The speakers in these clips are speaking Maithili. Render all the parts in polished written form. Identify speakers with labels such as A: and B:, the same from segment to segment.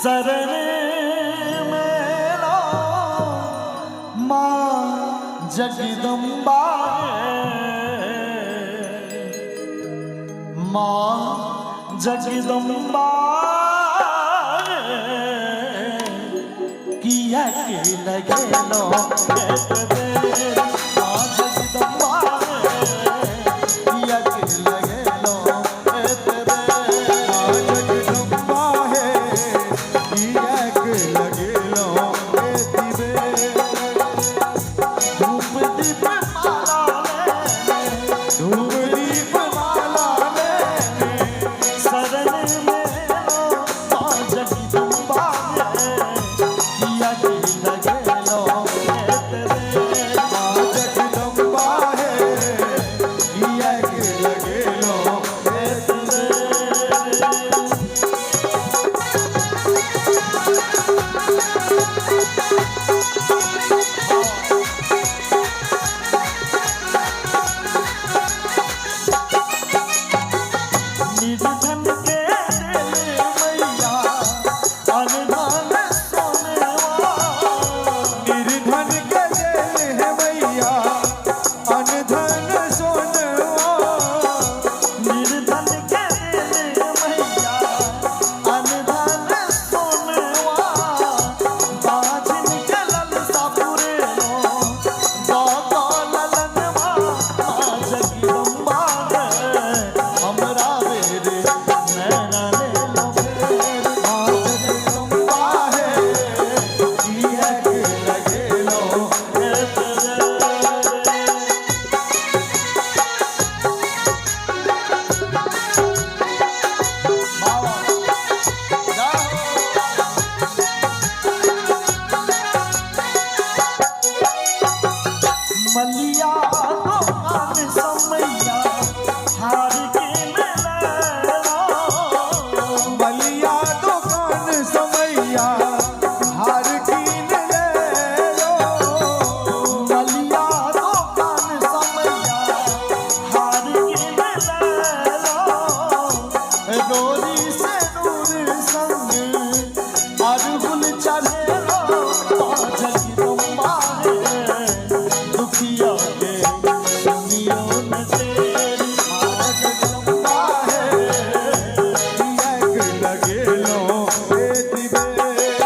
A: शरण में लो माँ जगदम्बा, माँ जगदम्बा, किया के लगेलो एत बेर, माँ जगदम्बा, किया के लगेलो एत बेर।
B: माँ जगदम्बा हे, किएक लगेलो एति बेर।
A: धूप दीप माला लेने,
B: धूप दीप माला लेने,
A: शरण में लो माँ जगदम्बा, किया के लगेलो एत बेर।
B: माँ जगदम्बा हे, किएक लगेलो एति बेर।
A: निर्धन के दिल मैया अनधन सोनवा,
B: निर्धन के देल है मैया अनधन सोनवा।
A: निर्धन के दिल मैया अनधन सोनवा, बाझिन के ललसा पुरेलो दादा ललनवा, माँ जगदम्बा हमरा बेर नैना ले लो फेर।
B: माँ जगदम्बा हे, किएक लगेलो
A: एत बेर। बाबा जय हो। मलिया दोकान समैया हार के लो,
B: बलिया दुकान समैया हार कीन ले लो।
A: मलिया दोकान समैया हार के लो, डोरी से नूर संग अरहुल चढ़ेलो, माँ जगदम्बा दुखिया के सुनियो न तेरी।
B: माँ जगदम्बा हे, किएक लगेलो एति बेर।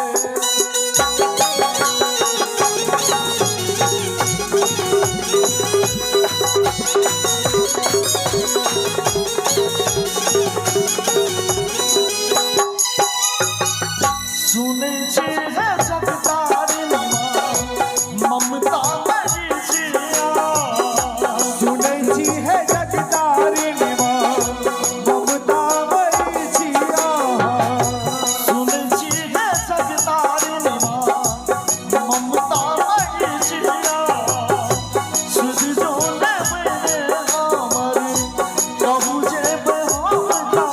A: सुनै छी हे जगतारिणी माँ ममता मयी छिया,
B: सुनै छी हे जगतारिणी माँ ममता मयी छिया।
A: सुनै छी हे जगतारिणी माँ ममता मयी छिया, सुध जो लेबै रे हमर कहू जेबै हम ता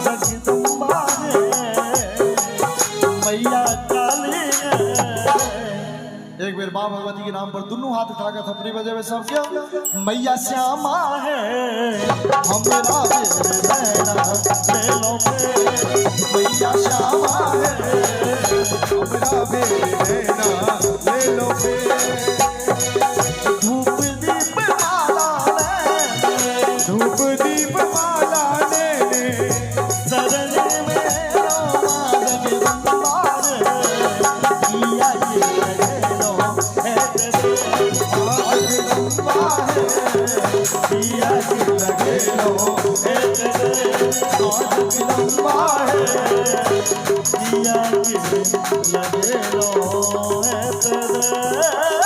A: जगदम्बा रे मैया काली। एक बेर माँ भगवती के नाम पर दोनों हाथ उठाकर थपड़ी बजेबे सबके। मैया श्यामा है, हमरा बेर नैना ले लो फेर। मैया श्यामा है,
B: हमरा बेर नैना ले लो फेर।
A: धूप दीप माला लेने,
B: धूप दीप माला लेने,
A: शरण में लो माँ जगदम्बा रे, किया के लगेलो एत बेर।
B: माँ जगदम्बा हे,
A: किया के
B: लगेलो
A: एत बेर।
B: माँ जगदम्बा हे,
A: किया के लगेलो एत बेर।